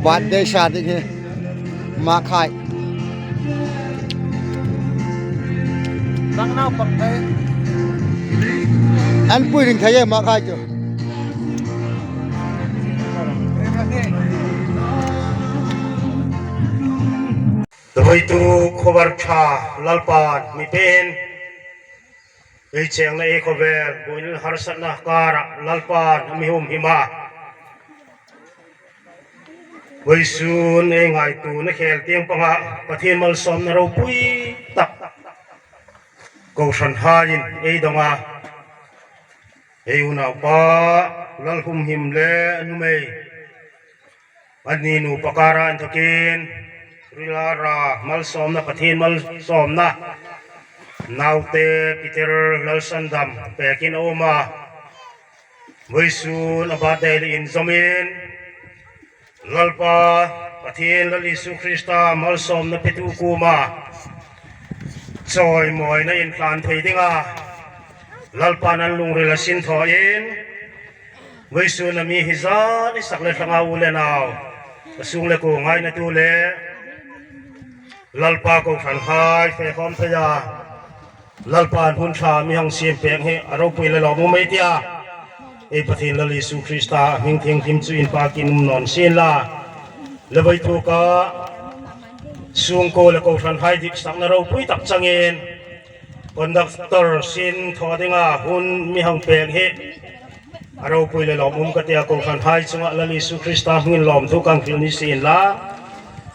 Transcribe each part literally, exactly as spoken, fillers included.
Birthday sa ding hi. Makhai. An pui ring thei e, Makhai chu. Tuitu khawvar ṭha Lalpan mi pein, ei chengna ei khawvel buoina harsatna kara Lalpan mi humhim a. Vawisun ei ngaituona khel tieng panga Pathien malsawmna ropui tak kohranhaiin ei dong a. Ei unaupa Lalhumhim le a nuhmei, anni nupa kara inthokin rila ra malsawmna, Pathien malsawmna naute Peter Lalsandam pekin a um a. Vawisun a birthday le inzawmin Lalpa Pathien Lal Isu Krista malsawmna petu kuoma chawimawina inhlan thei dinga Lalpan an lungrila sin thawin, vawisun a mi hi zan i sak le thlanga u le nau, a sung le kuo ngainatu le Lalpa kohranhai fe khawm thei a, Lalpan hun ṭha mi hang siem pek hi a ropui le lawmum ei tia, ei Pathien Lal Isu Krista hming thienghlim chu inpakin um nawn sien la. Le vawituk a sungkuo le kohranhai ditsakna ropui tak changin conductor sin thaw dinga hun mi hang pek hi a ropui le lawmum ka tia, kohranhai chunga Lal Isu Krista hmingin lawmthu kan hril ni sien la.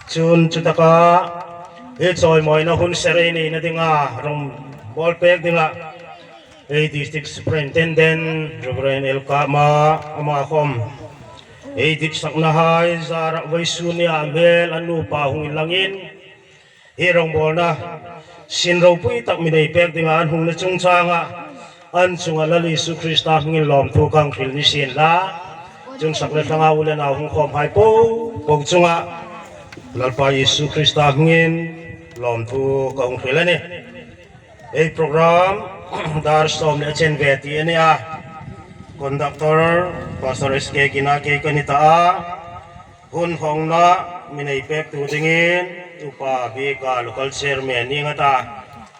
Chun chutaka hi chawimawina hun ser ei neina dinga rawngbawl pek dinga ei District Superintendent Reverend L Kama, ama khawm ei ditsaknahai zara vawisun nia hmel a nupa hung inlangin hi rongbawlna sin ropui tak mi nei pek dinga an hungna chungchanga an chunga Lal Isu Krista hmingin lawmthu kan hril ni sien la. Chun sak le thlanga u le nau hung khawmhai popo chunga Lalpa Isu Krista hmingin lawmthu ka hung hril a nih. Ei program dar sawm le a chen ve ti a nih a. Conductor Pastor S K Gina kei ka ni ta a. Hun hawngna mi nei pektu dingin Upa Bika Local Chairman ni nga ta,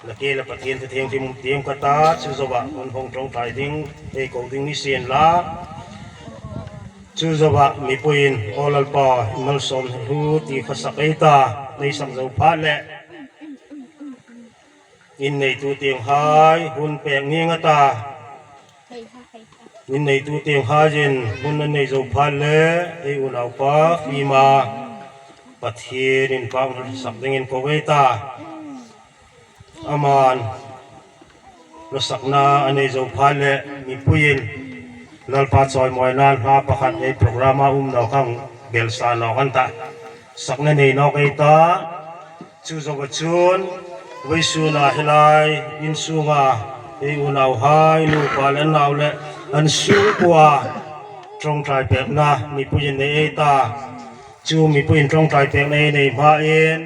la ke la Pathien thu thienghlim tiem ka ta, chu zoa hun hawng ṭawngṭai ding ei ko ding ni sien la. Chu zoa mipuiin, aw Lalpa, malsawm hlu ti kha sak ei ta, nei sak zo phat le in neitu tienghai hun pek ni nga ta. In neitu tienghaiin hun an nei zo phat le ei unaupa Fima Pathien inpakna sak dingin ko ei ta. Aman hla sakna a nei zo phat le mipuiin Lalpa chawimawina hla pakhat ei program-a um nawk ang, belsa nawk an ta. Sakna nei nawk ei ta. Chu zoa chun vawisuna hi lai in sunga ei unauhai, nupa le nau le an sungkua ṭawngṭai pekna mipuiin nei ei ta. Chu mipuiin ṭawngṭai pekna ei nei hmain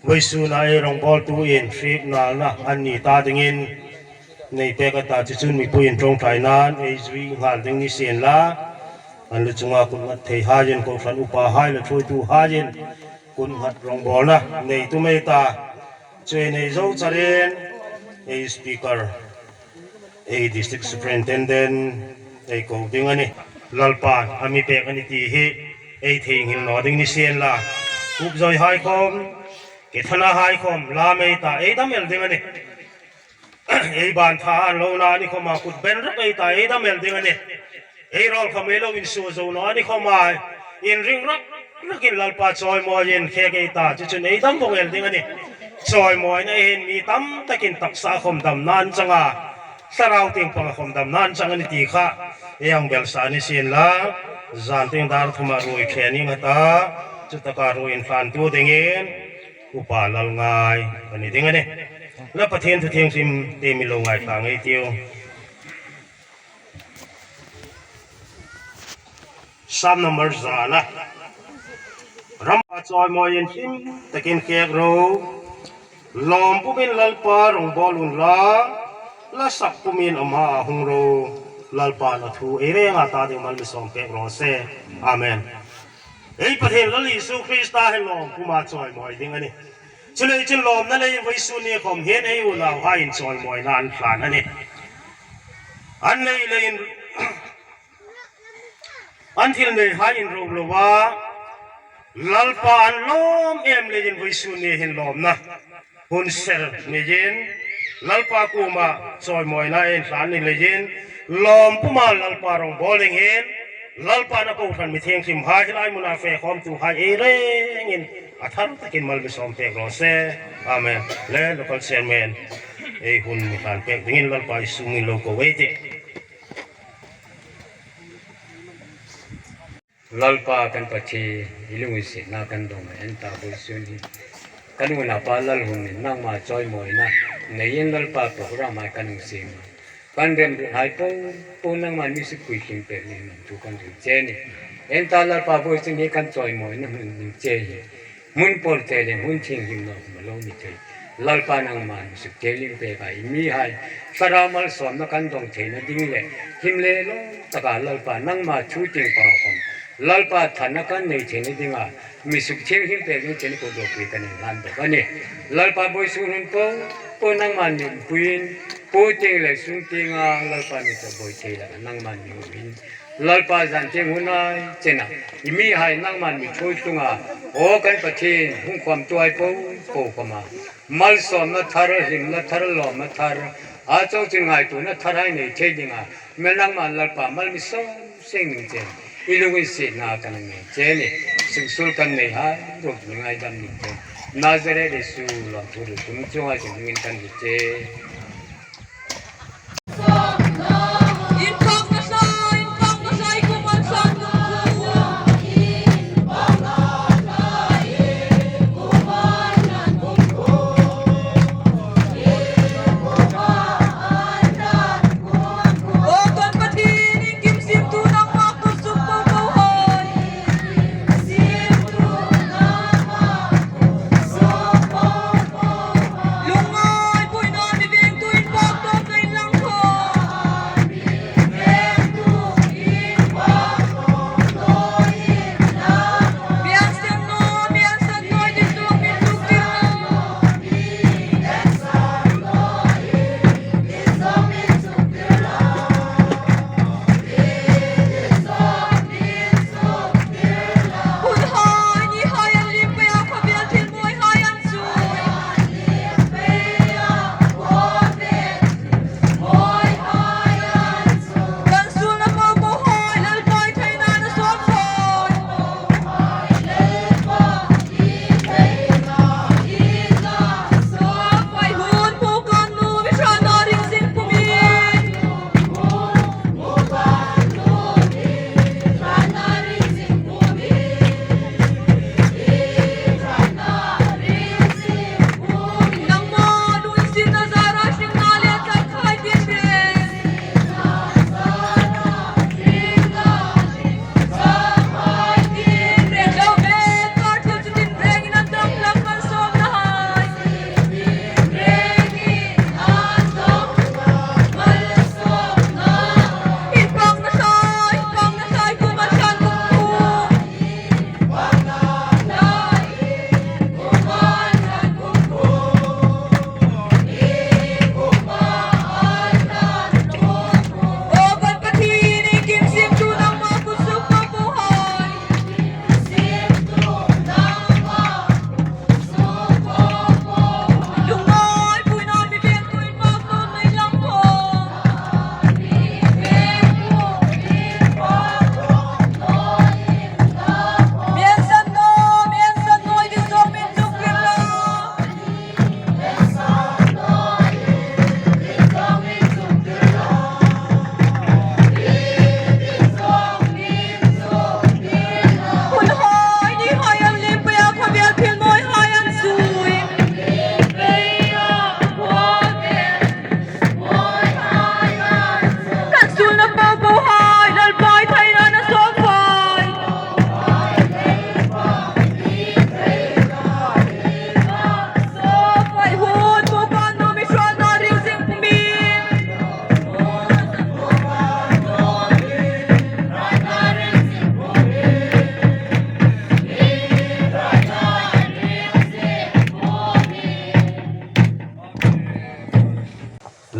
vawisuna ei rongbawltuin hriek nalna an ni ta dingin nei pek a ta, chu chun mipuiin ṭawngṭainain ei zui nghal ding ni sien la. An lu chunga kut nghat theihaiin, kohran upahai le ṭhuoituhaiin kut nghat rongbawlna nei tum ei ta. Chu ei nei zo charin ei speaker, ei District Superintendent ei ko ding a nih. Lalpan a mi pek a nih ti hi ei theinghil naw ding ni sien la. Upzawihai khawm, ke thanahai khawm lam ei ta, ei dam el ding a nih. Ei ban tha an lo na ni khawma kut ben rak ei ta, ei dam el ding a nih. Ei rawl khawm ei lo insuo zo naw ni khawma inring rak rakin Lalpa chawimawiin khek ei ta, chu chun ei dam vawng el ding a nih. Chawimawina hin mi tam takin taksa khawm damna an chang a, thlarau tieng panga khawm damna an chang a nih ti kha ei hang belsa ni sien la. Zan tieng dar thuma ruoi ṭhe ni nga ta, chutaka ruoi inhlantu dingin Upa Lalngai a ni ding a nih. La Pathien thu thienghlim te mi lo ngaithla ngei ei tiu. Sam number zana. Ram a chawimawiin hlim takin khek ro. Lawm pumin Lalpa rawngbawl unla, la sak pumin a hmaa hung ro. Lalpan a thu ei renga ta ding mal mi sawm pek raw se. Amen. Ei Pathien Lal Isu Krista hi lawm puma chawimawi ding a nih. Chuleiin lawmna leiin vawisun ni khom hin ei unauhaiin chawimawina an hlan a nih. An nei leiin, an thil neihai inro loa Lalpa an lawm em leiin vawisun ni hin lawmna hun ser neiin Lalpa kuoma chawimawina an hlan ni leiin lawm puma Lalpa rawngbawl ding hin Lalpan a kohran mi thienghlimhai hi lai hmuna fe khawmtuhai ei rengin a thar takin mal mi sawm pek raw se. Amen. Le local chairman ei hun mi hlan pek dingin Lalpa Isu hmingin lo ko ei tih. Lalpa kan Pathien, i lunginsietna kan dong a, en ta vawisun hi kan unaupa Lalhunin nangma chawimawina neiin Lalpa program hai kan hung siem a, kan remruothai popo nangman mi sukpuitling pek dingin thu kan hril che a nih. En ta Lalpa, vawisun hi kan chawimawina hmun ni che hi hmun pawlte le hmun thienghlim naw khom a lo ni thei. Lalpa nangman mi suk thienghlim pek a, i mihai thlarau malsawmna kan dong theina ding le hlim le lawm taka Lalpa nangma thu tieng panga khom Lalpa tharna kan nei theina dinga mi suk thienghlim pek ding tiin ko dopui kan inhlan bawk a nih. Lalpa, vawisun hun popo nangman mi umpuiin, puo tieng le sung tienga Lalpa mi chawimawina nangman mi umin, Lalpa, zan tieng hun hai chena i mihai nangman mi ṭhuoi tlunga, aw kan Pathien, hung khawmtuhai popo khoma malsawmna thar, hlimna thar, lawmna thar, a chau chun ngaituona thar hai nei thei dinga mi nangman Lalpa mal mi sawm seng ding tiin i lunginsietna kan ngên che a nih. Suksuol kan neihai ruok mi ngaidam ding tiin Nazareth Isu lawmthu hril tum chunga chun hmingin kan hril che.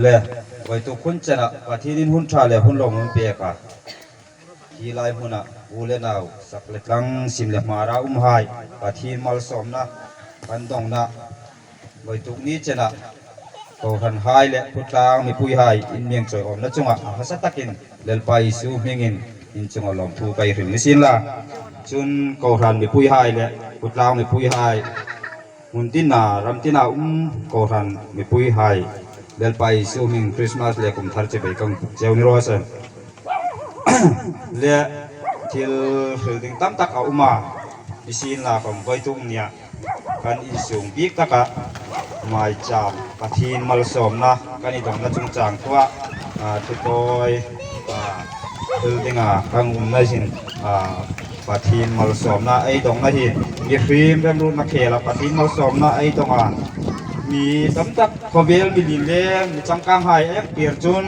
Le, vawituk hun chena Pathienin hun ṭha le hun lawmum pek a, hi lai hmuna u le nau, sak le tlang, sim le hmara umhai Pathien malsawmna kan dongna, vawituk ni chena kohranhai le khutlang mipuihai in mi hang chawi awmna chunga a hmasa takin Lalpa Isu hmingin in chunga lawmthu ka hril ni sien la. Chun kohran mipuihai le khutlang mipuihai, hmun tina, ram tina um kohran mipuihai, Lalpa Isu hming Christmas le kum thar chibai kan buk cheu ni raw se. Le thil hril ding tam tak a um a, ni sien la khawm vawituk nia kan insung bik taka maicham Pathien malsawmna kan i dongna chungchang thua, a, thu tawi, a, hril dinga kan umna hin, a, Pathien malsawmna ei dongna hin mihriem remruotna khela Pathien malsawmna ei dong a. Mi tam tak khawvel mi lien le mi changkanghai ei kir chun,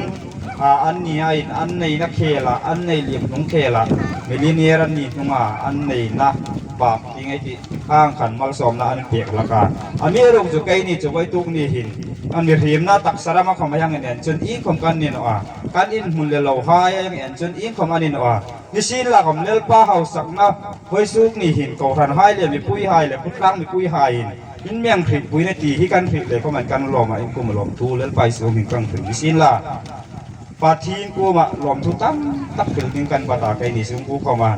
a, an ni a in an neina khela, an nei liem hnung khela, millionaire an ni hnunga an neina bak ding ei ti ang khan malsawmna an pek hlak a. Amiruokchu keini chu vawituk ni hin an mihriemna taksa rama khawm a hang en chun iengkhawm kan ni naw a. Kan inhmun le lohai a hang en chun iengkhawm a ni naw a. Ni sien la khawm Lalpa hausakna vawisuk ni hin kohranhai le mipuihai le khutlang mipuihai in in mi hang hrietpuina ti hi kan hriet le khawm an kan lawm a, in kuoma lawmthu Lalpa Isu hmingin kan hril ni sien la. Pathien kuoma lawmthu tam tak hril ding kan bat a, keini sung ku khawma.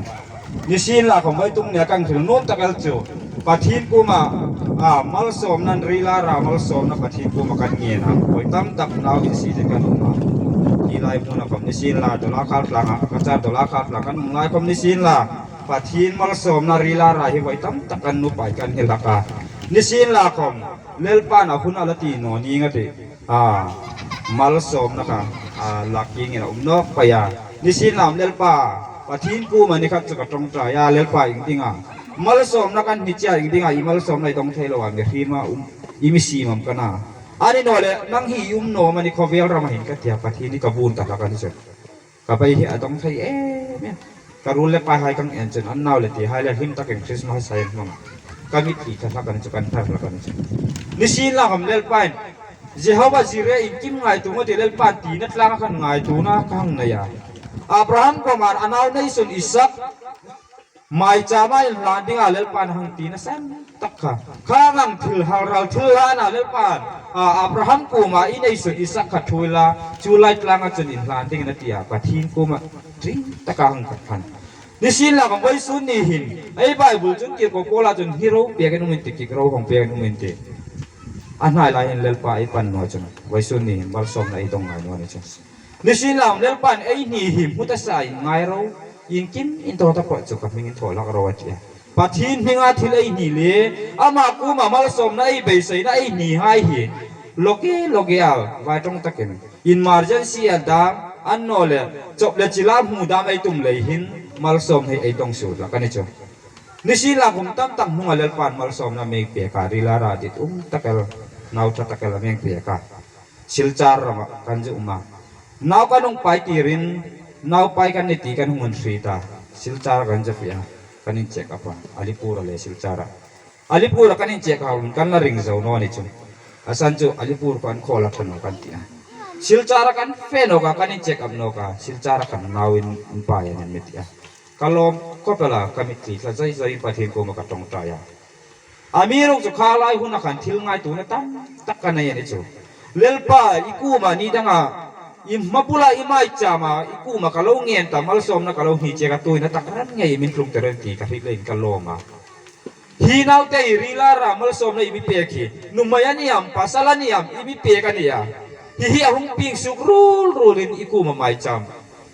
Ni sien la khawm vawituk nia kan hril nuom tak el chu Pathien kuoma, a, malsawmna rila ra malsawmna Pathien kuoma kan ngen a. Vawi tam tak nau insi te kan um a. Hi lai hmuna khawm ni sien la Dawla Khartlanga, Cachar Dawla Khartlang kan um lai khawm ni sien la Pathien malsawmna rila ra hi vawi tam tak kan nupai kan hni hlak a. Ni sien la khawm Lalpan a hun a la ti naw ning a tih. A, malsawmna kha, a, lak kiengin a um nawk pei a. Ni sien la Lalpa, Pathien kuoma ni khat chu ka ṭawngṭai a, Lalpa iengdinga malsawmna kan hni chie a, iengdinga i malsawmna i dong thei lo a, mihriem a um, i mi siem am ka na. A ni naw leh, nang hi i um naw am a ni, khawvel rama hin ka tia, Pathien hi ka vun ta hlak a ni chu. Ka bei hi a dong thei em em. Ka ruol le paihai kan en chun an nau le tehai le hlim takin Christmas hai an hmang a. Ka mitthli thla hlak a ni chu, kan thar hlak a ni chu. Ni sien la khawm Lalpa'n Jehovah Jireh iengkim ngaituo ngei ti Lalpa'n tina tlanga khan ngaituona ka hang nei a. Abraham kuoma a nau neisun Isak maichama inhlan dinga Lalpa'n hang tina san tak kha. Kha ngang thil hang ral thil hlan a Lalpa'n, a, Abraham kuoma i neisun Isak kha thuoi la, chu lai tlanga chun inhlan dingin a tia, Pathien kuoma ring taka hang khat khan. Ni sien la khawm vawisun ni hin, ei Bible chun kik ko ko la chun hi ro pek an um in ti, kik ro hang pek an um in ti. A hnai lai hin Lalpa ei pan naw chun, vawisun ni hin malsawmna ei dong ngai naw ni chu. Ni sien la Lalpa'n ei hni hi hmu ta sa in ngai ro, iengkim in thaw ta pawh chu ka hmingin thaw hlak ro a tia. Pathien hminga thil ei hni le, ama kuoma malsawmna ei beiseina ei hnihai hi, loge loge a, vai ṭawng takin, emergency a dam, a ni naw leh, chawp le chila hmu dam ei tum lei hin, malsawm hi ei dong suol hlak a ni chu. Ni sien la kum tam tak hnunga Lalpa'n malsawmna a mi pek a, rila ra dit um tak el, nau ṭha tak el a mi pek a. Silchar rama kan zu um a. Nau kan hung pai tirin, nau pai kan ni ti kan hung hriet a. Silchar kan zu fe a, kan in check up a. Alipur-a le Silchar-a. Alipur-a kan in check up a, kan la ring zo naw ni chu. A san chu Alipur kan khawl a ṭha naw kan ti a. Silchar-a kan fe nawk a, kan in check up nawk a. Silchar-a kan nau in, in pai a ni ti a. Ka lawm khawp el a, ka mitthli thla zai zai Pathien kuoma ka ṭawngṭai a. Amiruokchu kha lai huna khan thil ngaituona tam tak ka nei a ni chu. Lalpa, i kuoma ni danga, i hma bula i maichama, i kuoma ka lo ngen ta, malsawmna ka lo hni chie ka tuin a tak ran ngei i mi tlung ta ren ti ka hriet leiin ka lawm a. Hi naute hi rila ra malsawmna i mi pek hi, nuhmei a ni am, pasal a ni am, i mi pek a ni a. Hi hi a hung pieng suok rul rulin i kuoma maicham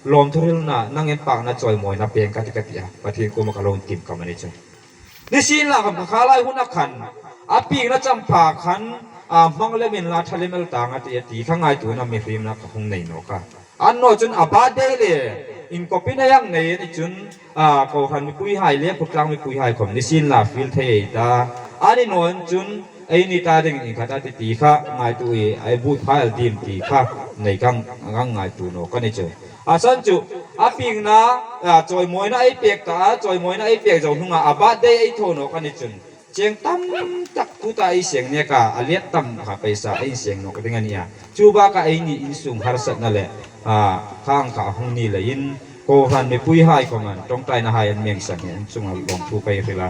lawmthu hrilna, nangin pakna chawimawina pek ka ti ka ti a. Pathien kuoma ka lo intim kam a ni chu. Ni sien la khawm kha lai huna khan, a piengna champha khan, a hmang lemin la ṭha lem el tang a ti a ti kha ngaituona mihriemna ka hung nei nawk a. A ni naw chun a birthday le, inkawpin a hang nei a ni chun, a, kohran mipuihai le, khutlang mipuihai khawm ni sien la fiel thei ei ta. A ni naw chun, eini ta dingin inkhata ti ti kha, ngaituo i, ei buoipha el dim ti kha, nei kan, kan ngaituo nawk a ni chu. A san chu, a piengna, a, chawimawina ei pek ta a, chawimawina ei pek zo hnunga, a birthday ei thaw nawk a ni chun. Cheng tam tak tuta ei seng neka, a liet tam kha paisa ei seng nawk ding a nih a. Chu baka eini insung harsatna le, a, khang kha hung ni leiin, kohran mipuihai khawmin ṭawngṭainahai an mi hang san hi an chunga lawmthu ka hril a.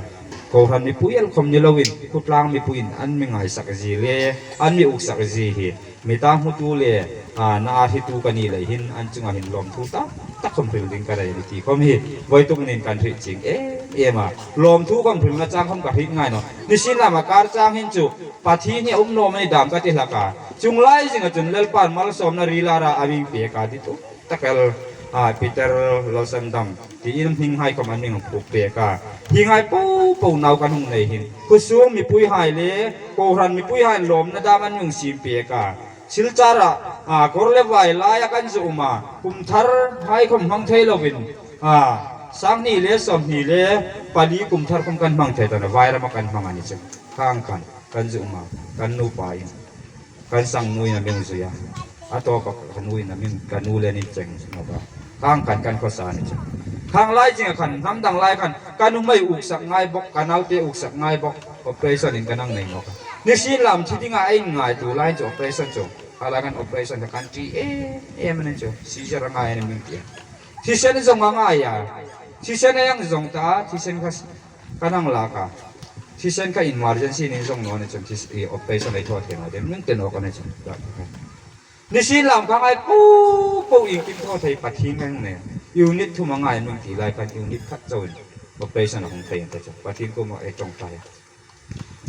Kohran mipui el khawm ni loin, khutlang mipuiin an mi ngaisak zie le, an mi uksak zie hi mi ta hmutu le, a, na a hritu ka ni lei hin an chunga hin lawmthu tam tak khawm hril ding ka nei a nih ti khawm hi vawituk nin kan hriet chieng em em a. Lawmthu khawm hrilna chang khawm ka hriet ngai naw. Nisienla, a kar chang hin chu Pathien hi a um naw am a ni dam ka ti hlak a. Chuong lai zinga chun Lalpan malsawmna rila ra a mi pek a, ditu tak el, a, Peter Lalsandam tiin hminghai khawm an mi hang phuok pek a. Hienghai popo nau kan hung nei hin, khawsung mipuihai le kohran mipuihai lawmna dam an mi hung siem pek a. Silchara, a, kawr le vai laia kan zu um a, kum tharhai khawm hmang thei loin, a, sanghni le sawmhni le pali kum thar khawm kan hmang thei ta naw, vai rama kan hmang a ni chu. Khang khan kan zu um a, kan nupa in, kan sangnu in a mi zui a. A tawpa ka nu in a mi, ka nu le ni cheng naw ka. Khang khan kan khawsa ni chu. Khang lai zinga khan, hnam dang lai khan, ka nuhmei uksak ngai bawk, ka naute uksak ngai bawk, operation-in kan hang nei nawk a. Nisienla, thi dinga ei ngaituo lai chu operation chu. Kha lai khan operation kha kan ṭi em em a ni chu. Seizure a ngai a ni min ti a. Thisen zong a ngai a. Thisen a hang zong ta, thisen kha kan hang lak a. Thisen kha emergency-in zong naw ni chun this-, i operation ei thaw thei naw ding, min ti nawk a ni chu. Nisienla, khanghai popo iengkim thaw thei Pathien kan nei. Unit thum a ngai min ti lai khan unit khat chauin operation a hung thei an ta chu. Pathien kuoma ei ṭawngṭai a.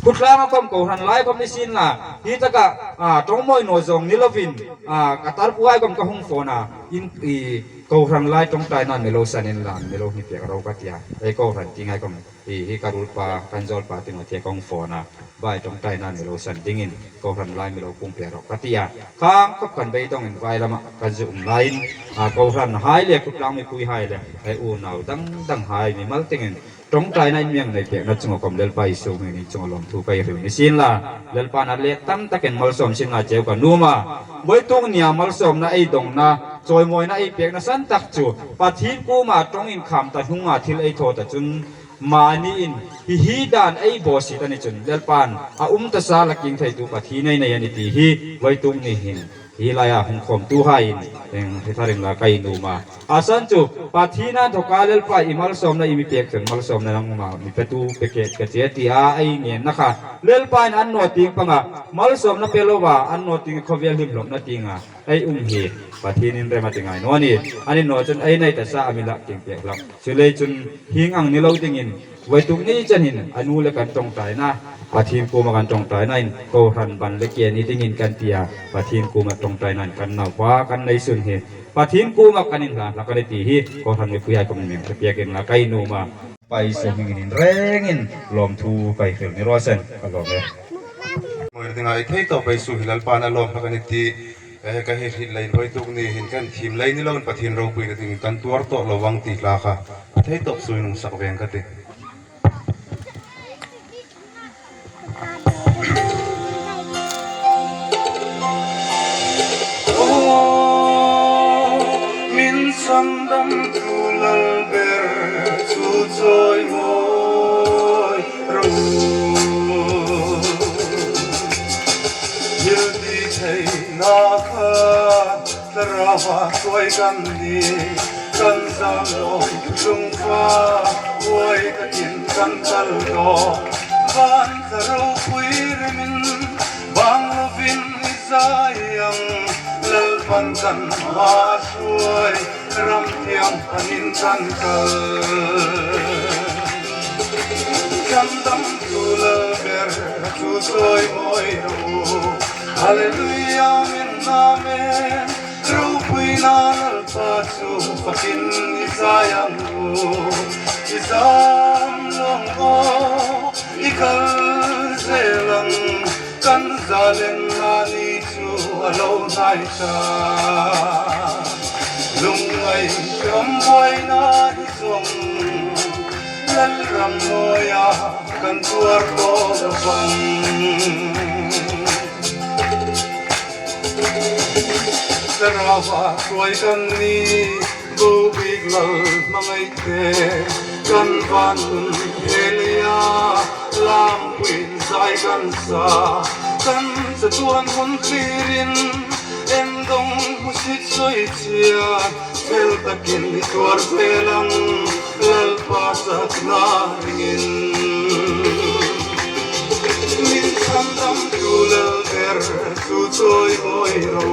Khutlang a khawm kohran lai khawm nisienla, hi taka, a, ṭawngmawi naw zawng ni loin, a, ka tarpuhai khawm ka hung phone a, in, i, kohran lai ṭawngṭainain mi lo san inla, mi lo hni pek ro ka ti a. Ei kohran tienghai khawm, i, hi ka ruolpa, kan zawlpa tieng a thei ka hung phone a. Vai ṭawngṭainain mi lo san dingin, kohran lai mi lo puong pek ro ka ti a. Khang khawp khan beidongin vai rama kan zu um laiin, a, kohranhai le khutlang mipuihai le, ei unau dang danghai mimal tiengin ṭawngṭaina in mi hang nei pekna chunga khawm Lalpa Isu hmingin in chunga lawmthu ka hril nisienla, Lalpan a liet tam takin malsawm sienla cheu ka nuom a. Vawituk nia malsawmna ei dawngna, chawimawina ei pekna san tak chu Pathien kuoma ṭawng inkham ta hnunga thil ei thaw ta chun, mani in hi hi dan ei bawsiet a ni chun, Lalpan a um ta sa la kieng theitu Pathien ei nei a nih ti hi vawituk ni hin hi laia hung khawmtuhaiin, eng, hre thar inla ka nuom a. A san chu, Pathien a inthoka Lalpa i malsawmna i mi pek chun malsawmna nangma mi petu pe ke ka che ti a, ei ngenna kha. Lalpa'n an naw tieng panga, malsawmna pe loa, an naw tieng khawvel hlimhlawmna tienga ei um hi Pathienin rem a ti ngai naw ni. A ni naw chun ei nei ta sa a mi lak kieng pek hlak. Chuleiin chun hieng ang ni lo dingin, vawituk ni chen hin a nu le kan ṭawngṭaina, Pathien kuoma kan ṭawngṭainain, kohran ban le ke ni dingin kan ti a, Pathien kuoma ṭawngṭainain kan naupa kan nei sun hi Pathien kuoma kan inhlan hlak a nih ti hi kohran mipuihai khawm mi hre pek inla ka nuom a. Lalpa Isu hmingin in rengin lawmthu ka hril ni raw se, ka lawm e. Mawi dinga ei thei tawp ei su hi Lalpan a lawm hlak a nih ti, eh, ka hei hriet leiin vawituk ni hin kan thiem lei ni loin Pathien ropuina dingin kan tuar tawh lo vang ti hlak a. A thei tawp suin hung sak ve ka ti. Min sandamtu Lal ber chu chawimawi ro. Thil ti theina khan Thlarauva chawi kan nih, kan zam lo lungfa, uoi takin kan kal tawk. Van Thlarau pui rimin bang lovin i zai ang, Lalpan kan hma suoi, ram thiang panin kan kal. Sandamtu Lal ber chu chawimawi ro. Hallelujah, amen, amen. Ropuina Lalpa chu fakin i zai ang u. I zam lawng aw, i kal zel ang, kan zalenna ni chu a lo hnai ta. Lungngai ṭawngṭaina hi zawng, Lalram hnuoia kan tuar tawk vang. Thlarauva chawi kan nih, Bubik Lal hmangaite, kan vantun he leia lam Inzai kan sa, kan chatuan hmun thlirin, en dong hmusit sawi chian, fel takin i tuar vel ang, Lalpa sakna ringin. Min sandamtu Lal ber chu chawimawi ro.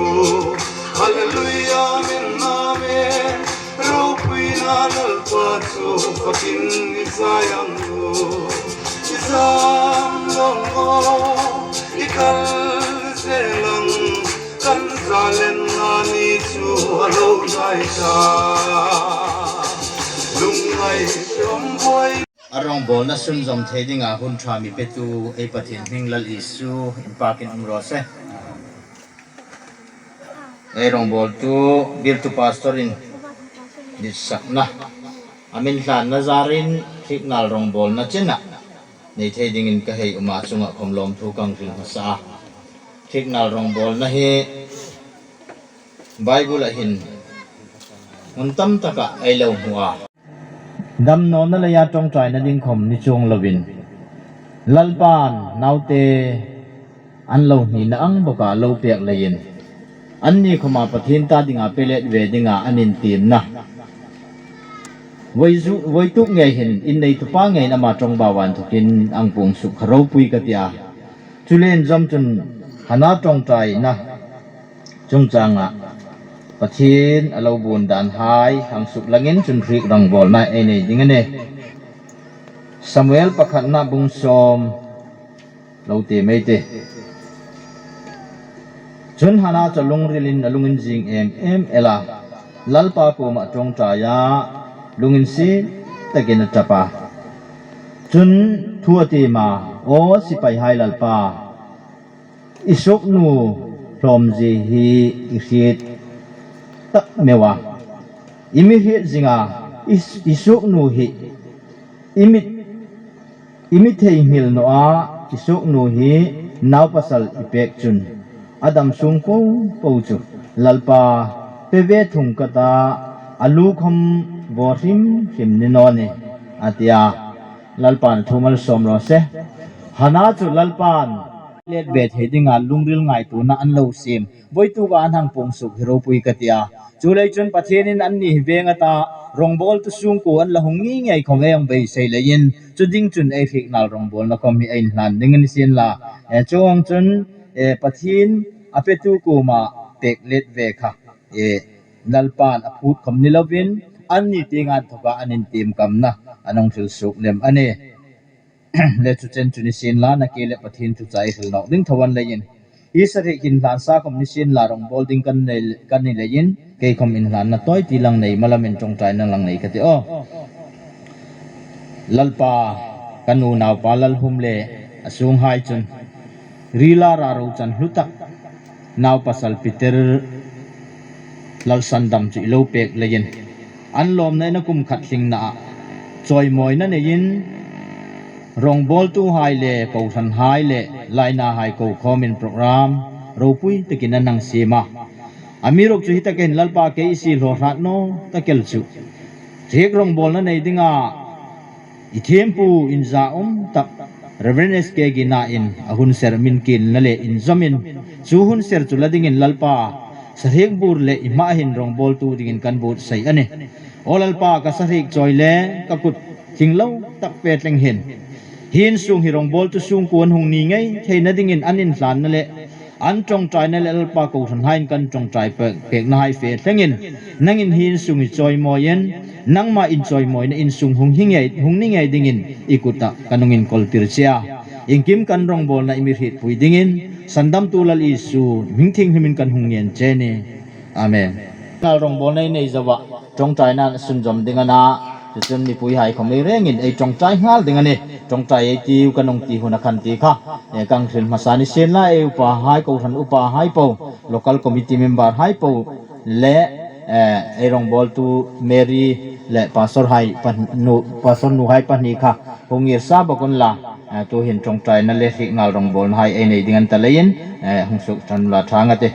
Hallelujah, amen, amen. Ropuina Lalpa chu fakin i zai ang u. I zam long aw, i kal zel ang, kan zalenna ni chu a lo hnai ta. Lungngai ṭawm buoi. A rawngbawlna sunzawm thei dinga hun ṭha mi petu ei Pathien hming Lal Isu inpakin um raw se. Ei rawngbawltu, bialtu pastor-in ditsakna a min hlanna zarin hriek nal rawngbawlna chena nei thei dingin ka hei um a, chunga khawm lawmthu kan hril hmasa a. Hriek nal rawngbawlna hi Bible-a hin hmun tam taka ei lo hmu a. Damnawna leia ṭawngṭaina ding khawm ni chuong lovin, Lalpan naute an lo hnina ang boka lo pek leiin, anni khawma Pathien ta dinga pe let ve dinga an intiemna, voi zu-, voituk ngei hin inneitupa ngeiin ama ṭawngbau a inthokin ang puong suk kha ropui ka ti a. Chu le inzawm chun Hana ṭawngṭaina chungchanga Pathien a lo buon dan hai hang suk langin chun hriek rawngbawlna ei nei ding a nih. Samuel pakhatna bung sawm lo ti mei ti. Chun Hana chu a lungrilin a lungin zing em em el a, Lalpa kuoma ṭawngṭai a, lungin si takin a ṭap a. Chun thu a tiem a, "Aw sipaihai Lalpa, i suoknu hlawmzie hi i hriet tak meu a, i mi hriet zinga, i, i suoknu hi i mi, i mi theinghil naw a, i suoknu hi naupasal i pek chun a dam sung po po chu Lalpa pe ve thung ka ta, a lu khawm vaw hrim hrim ni naw ni," a ti a. Lalpan a thu malsawm raw se. Hana chu Lalpan let ve thei dinga lungril ngaituona an lo siem, voituka an hang puong suk hi ropui ka ti a. Chuleiin chun Pathienin anni hi veng a ta, rawngbawltu sungkuo an la hung ngei ngei khawm ei hang beisei leiin, chu ding chun ei hriek nal rawngbawlna khawm hi ei inhlan ding a ni sien la. Eh, chuong chun, eh, Pathien a petu kuoma pek let ve kha, eh, Lalpan a phut khawm ni lovin, anni tienga inthoka an intiem kamna an hung hril suk lem a nih. Le chu chen chu ni sien la, nakie le Pathien thu chu ei hril nawk ding tho a ni leiin, i sarih inhlan sa khawm ni sien la, rawngbawl ding kan nei, kan ni leiin, kei khawm inhlanna tawi ti lang nei, malamin ṭawngṭaina lang nei ka ti aw. Lalpa, kan unaupa Lalhum le a sunghai chun rila ra ro chan hlu tak naupasal Peter Lalsandam chu i lo pek leiin, an lawmna ina kum khat hlingna a chawimawina neiin, rawngbawltuhai le kohranhai le lainahai ko khawmin program ropui takin an hang siem a. Amiruokchu hi takin Lalpa kei i siehlaw hrat naw tak el chu hriek rawngbawlna nei dinga i thiempu inzaum tak Reverend S K Gina-in a hun ser min kielna le inzawmin, chu hun ser chu la dingin Lalpa, sahriek bur le i hmaa hin rawngbawltu dingin kan buotsai a nih. Aw Lalpa, ka sahriek chawi le ka kut thing lo tak pe thleng hin, hi insung hi rawngbawltu sungkuo an hung ni ngei theina dingin an inhlanna le an ṭawngṭaina le Lalpa, kohranhaiin kan ṭawngṭai pek, peknahai fe thlengin, nangin hi insung hi chawimawiin, nangma inchawimawina insung hung hi ngei, hung ni ngei dingin i kuta kan hung inkawltir che a. Iengkim kan rawngbawlna i mi hrietpui dingin, Sandamtu Lal Isu hming thienghlimin kan hung ngen che a nih. Amen. Nal rawngbawlna ei nei zoa ṭawngṭaina sunzawm ding a na, chu chun mipuihai khawm ei rengin ei ṭawngṭai nghal ding a nih. Ṭawngṭai ei tiu kan hung ti hun a khan ti kha, eh, kan hril hmasa ni sien la, ei upahai, kohran upahai po, local committee member hai po le, eh, ei rawngbawltu Mary le pastor hai pahnu, pastor nuhai pahni kha hung ngir sa bawk unla, eh, tuhin ṭawngṭaina le hriek nal rawngbawlnahai ei nei ding a ni ta leiin, eh, hung suk ṭan unla ṭha ngei a tih.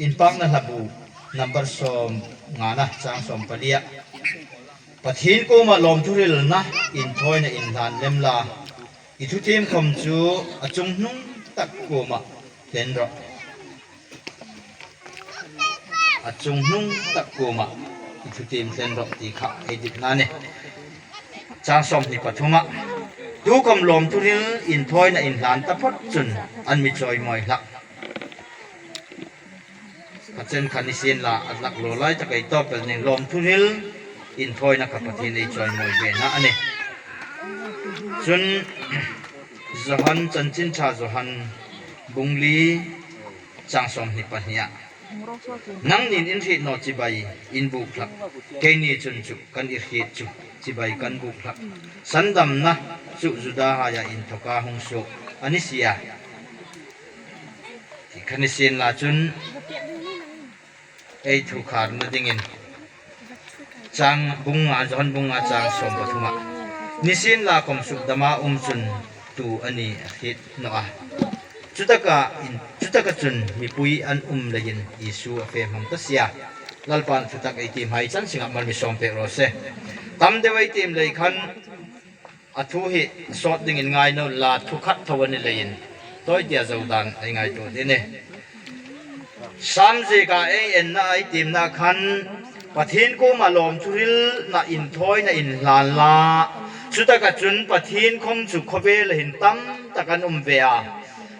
Inpakna hlabu number sawmngana chang sawmpalia. Pathien kuoma lawmthu hrilna inthawina inhlan lem la. I thutiem khom chu a chunghnung tak kuoma hlen rawh. A chunghnung tak kuoma i thutiem hlen rawh ti kha ei dikna a nih. Chang sawmhni pathuma. Tukhom lawmthu hril inthawina inhlan taphot chun an mi chawimawi hlak. Kha chen kha ni sien la, a tlak lo lai tak ei tawp el ning, lawmthu hril inthawina kha Pathien ei chawimawi vena a nih. Chun Johan, Chanchin Ṭha Johan bung li chang sawmhni pahnia. Nangnin in hriet naw chibai in buk hlak, keini chun chu kan i hriet chu chibai kan buk hlak. Sandamna chu Judahaia inthoka hung suok a ni si a. Ti kha ni sien la chun ei thu kharna dingin chang bung nga, Johan bung nga chang sawm pathuma. Ni sien la khom sukdama um chun tu a ni a hriet naw a. Chutaka in, chutaka chun mipui an um leiin Isu a fe hmang ta si a. Lalpan thutak ei tiem hai chan singa mal mi sawm pek raw se. Tam deu ei tiem lei khan a thu hi sawt dingin ngai naw la, thu khat tho a ni leiin tawi tia zo dan ei ngaituo ding a nih. Sam zieka ei enna ei tiemna khan Pathien kuoma lawmthu hrilna inthawina inhlan la. Chutaka chun Pathien khom chu khawvela hin tam tak an um ve a.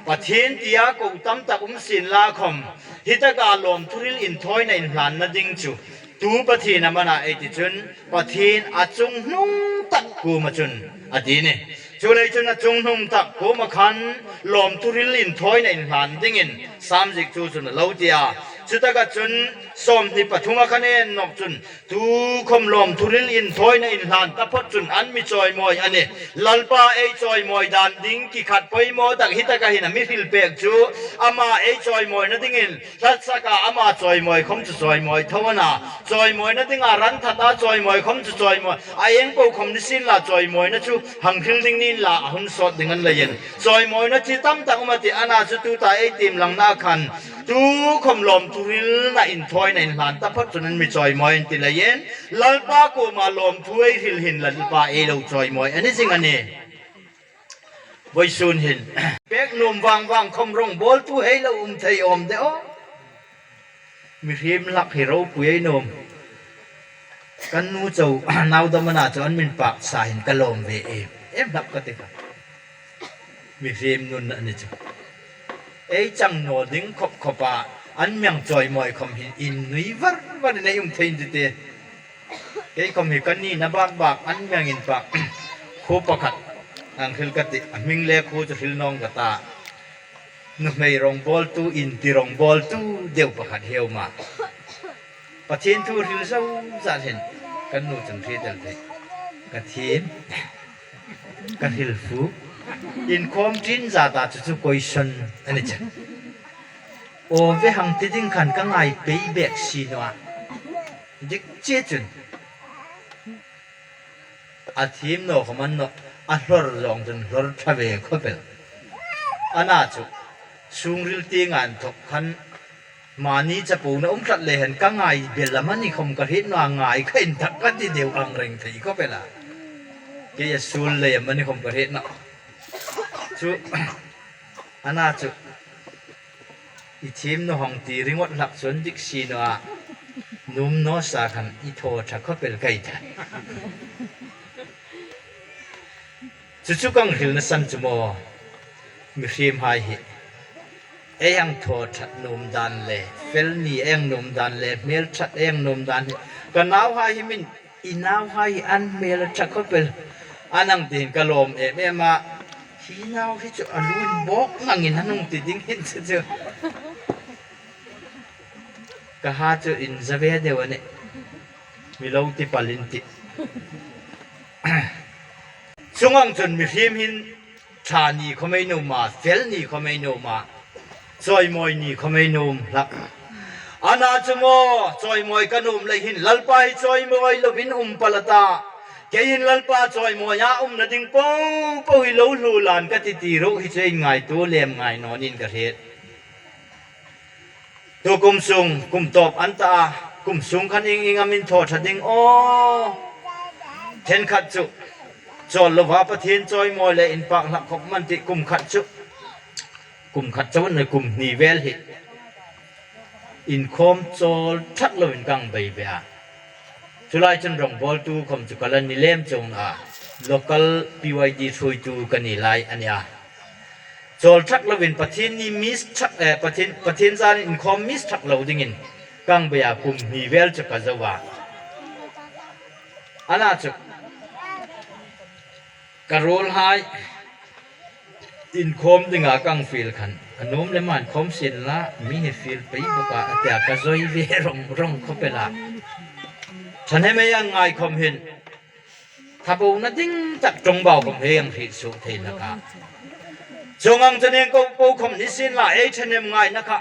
Pathien tia ko tam tak um sien la khom, hitaka lawmthu hril inthawina inhlanna ding chu tu Pathien am a na ei ti chun, Pathien a chunghnung tak kuoma chun a ti a nih. Chuleiin chun a chunghnung tak kuoma khan lawmthu hril inthawina inhlan dingin Sam ziektu chun a lo ti a. Chutaka chun sawmhni pathuma khan en nawk chun, tukhom lawmthu hril inthawina inhlan taphot chun an mi chawimawi a nih. Lalpa ei chawimawi dan ding ki khat poimaw tak hitaka hin a mi hril pek chu, ama ei chawimawina dingin hla saka ama chawimawi khom chu chawimawi tho a na. Chawimawina dinga ran thata chawimawi khom chu chawimawi. A eng po khom ni sien la chawimawina chu hang hril ding ni inla a hun sawt ding a ni leiin. Chawimawina chi tam tak um a tih a na chu tuta ei tiem langna khan tukhom lawmthu hrilna inthawina inhlan taphot chun an mi chawimawi an ti leiin. Lalpa kuoma lawmthu ei hril hin Lalpa ei lo chawimawi a ni zing a nih. Vawisun hin pek nuom vang vang khom rongbawltu hei lo um thei awm de aw. Mihriem hlak hi ropui ei nuom. Kan nu chau nau dam a na chu an min pak sa hin ka lawm ve em em hlak ka ti kha. Mihriem nun a ni chu. Ei chang naw ding khop khop a, an miang chawimawi khom hin innui var var in ei um thei ti te. Kei khom hi kan nina bak bak an miang inpak. Khuo pakhat ang hril ka ti, a hming le khuo chu hril naw ning ka ta. Nuhmei rawngbawltu, inti rawngbawltu deu pakhat hi a um a. Pathien thu hril zo zat hin kan nu chun hriet el thei. Ka thiem, ka hril fu. Inkhawm ṭin zat a chu chu question a ni chu. Aw ve hang ti ding khan ka ngai pei bek si naw a. Dik che chun. A thiem naw khom a ni naw, a hlor zawng chun hlor ṭha ve khop el. A na chu, sungril tieng an thawk khan, mani chapona um tlat le hen ka ngai bel am a ni khom ka hriet naw a, ngai kha inthak ka ti deu ang reng thei khop el a. Kei a suol lei am a ni khom ka hriet naw. Chu, a na chu, i thiem naw hang ti ringawt hlak chun dik si naw a, nuom naw sa khan i thaw ṭha khop el ka ti. Chu chu kan hrilna san chu maw, mihriemhai hi. Ei hang thaw ṭhat nuom dan le, fel ni ei hang nuom dan le, hmel ṭhat ei hang nuom dan hi. Ka nauhai hi min I nauhai an hmel a ṭha khop el. An hang ti hin ka lawm em em a. Hi nau hi chu a lu inbawk nangin a hung ti ding hin chu chu. Ka ha chu inza ve deu a nih. Mi lo ti palin ti. Chuong ang chun mihriem hin ṭha ni khom ei nuom a, fel ni khom ei nuom a, chawimawi ni khom ei nuom hlak. A na chu maw, chawimawi ka nuom lei hin, Lalpa hi chawimawi lovin um pal a ta. Kei hin Lalpa chawimawia umna ding po po hi lo hluo lan ka ti ti ruok hi chu ei ngaituo lem ngai naw niin ka hriet. Tu kum sung, kum tawp an ta a, kum sung khan ieng ieng am in thaw ṭha ding aw. Then khat chu, chawl lova Pathien chawimawi le inpak hlak khop man ti kum khat chu. Kum khat chau nei kum hni vel hi. Inkhawm chawl ṭhak lovin ka hang bei ve a. Chu lai chun rawngbawltu khom chu ka la ni lem chuong a. Local P Y D ṭhuoitu ka ni lai a nih a. Chawl ṭhak lovin Pathien ni miss ṭhak, eh, Pathien, Pathien zan inkhawm miss ṭhak lo dingin ka hang bei a, kum hni vel chu ka zo a. A na chu ka ruolhai inkhawm dinga ka hang fiel khan, a nuom lem an khawm sien la, mi hi fiel pei bawk a, a tia ka zoi ve rong rong khop el a. Ṭhahnem ei hang ngai khom hin, thabona ding tak ṭawngbau khom hei hang hriet suok thei hlak a. Chuong ang chun ieng po po khom ni sien la, ei ṭhahnem ngaina kha.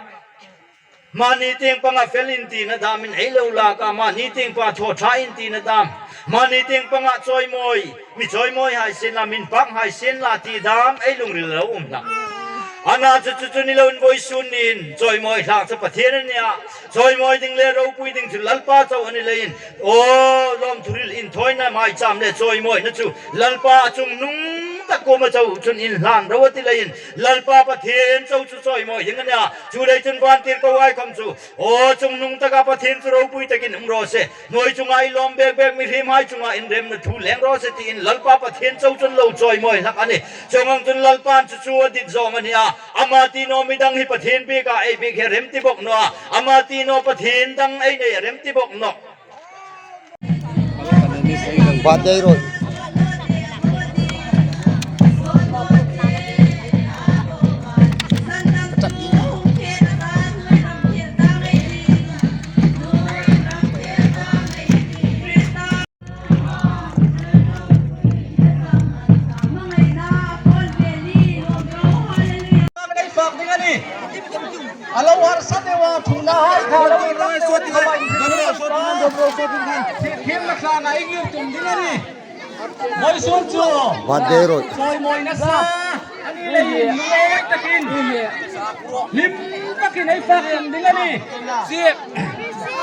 Mani tieng panga fel intina damin ei lo lak a, mani tieng panga thaw ṭha intina dam. Mani tieng panga chawimawi, mi chawimawi hai sien la, min pak hai sien la ti dam ei lungril lo um hlak. A na chu chu chu ni loin vawisun niin, chawimawi hlak chu Pathien a nih a. Chawimawi ding le ropui ding chu Lalpa chau a ni leiin. Aw, lawmthu hril inthawina maicham le chawimawina chu Lalpa chungnung tak kuoma chau chun inhlan ro a ti leiin, Lalpa Pathien chau chu chawimawi ding a nih a. Chu lei chun vantirkohai khom chu, aw, chungnung taka Pathien chu ropui takin um raw se. Hnuoi chunga i lawm bek bek mihriemhai chunga inremna thu leng raw se tiin Lalpa Pathien chau chun lo chawimawi hlak a nih. Chuong ang chun Lalpan chu chu a dit zawng a nih a. Ama ti naw mi dang hi Pathien bieka ei biek hi a rem ti bawk naw a. Ama ti naw Pathien dang ei nei a rem ti bawk naw. Birthday ruok. Ei fak ding a nih. A lo harsa deu a, thungna hai kha lo. Thim na sa na i ngir tum ding a nih. Vawisun chu. Birthday ruok. Chawimawina sa. A ni leiin, lungawi takin. Hlim takin ei fak tum ding a nih.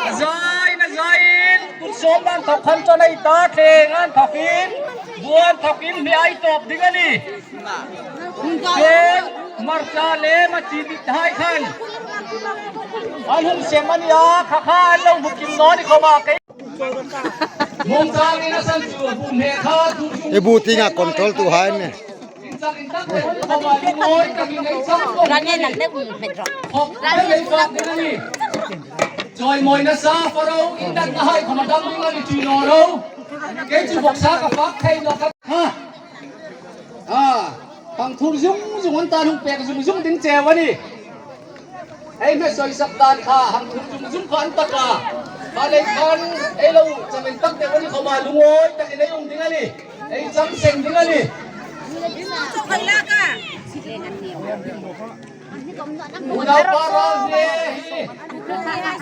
A zai, a zaiin. Kut sawm dan thawk khan chun ei ta thleng an thawkin. Buan thawkin mi ei tawp ding a nih. Chuong hmarcha le machi bit hai khan. An hung sem a nih a, kha kha an lo hmu kim naw ni khom a kei. Mawng chang in a san chu, bum he kha, thu chu. E bu tinga control tu hai ne. Ran ne nan ne bum he ro. Hop, ran ne bum he ro. Chawi mawi nasa fak ro, indan na hai khom a dam ding a ni ti naw ro. Kei chu vawksa ka fak thei naw ka. Ha. A, hang thur zung zung an tan hung pek zung zung ding cheu a nih. Ei hme soisak dan kha hang thur zung zung kha an tak a. Kha lei khan ei lo chamin tak deu a ni khom a, lungawi takin ei um ding a nih. Ei chang seng ding a nih. Unau pa ral hi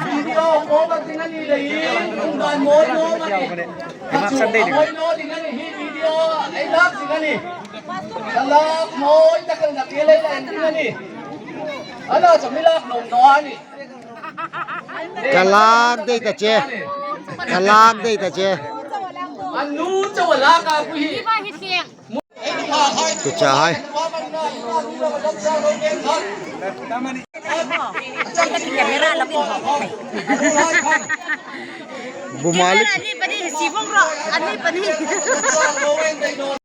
video ko ka ding a ni leiin, ungdan mawi naw a ni. Ka chu a mawi naw ding a ni hi video, ei lak ding a ni. Ka lak mawi tak el na ke lei la en ding a ni. Ana chu mi lak naw naw a ni. Ka lak dei ta che. Ka lak dei ta che. A nu chau a lak a ku hi. Tu cha hai. Bu Malik. Ani pani si bong ro, ani pani.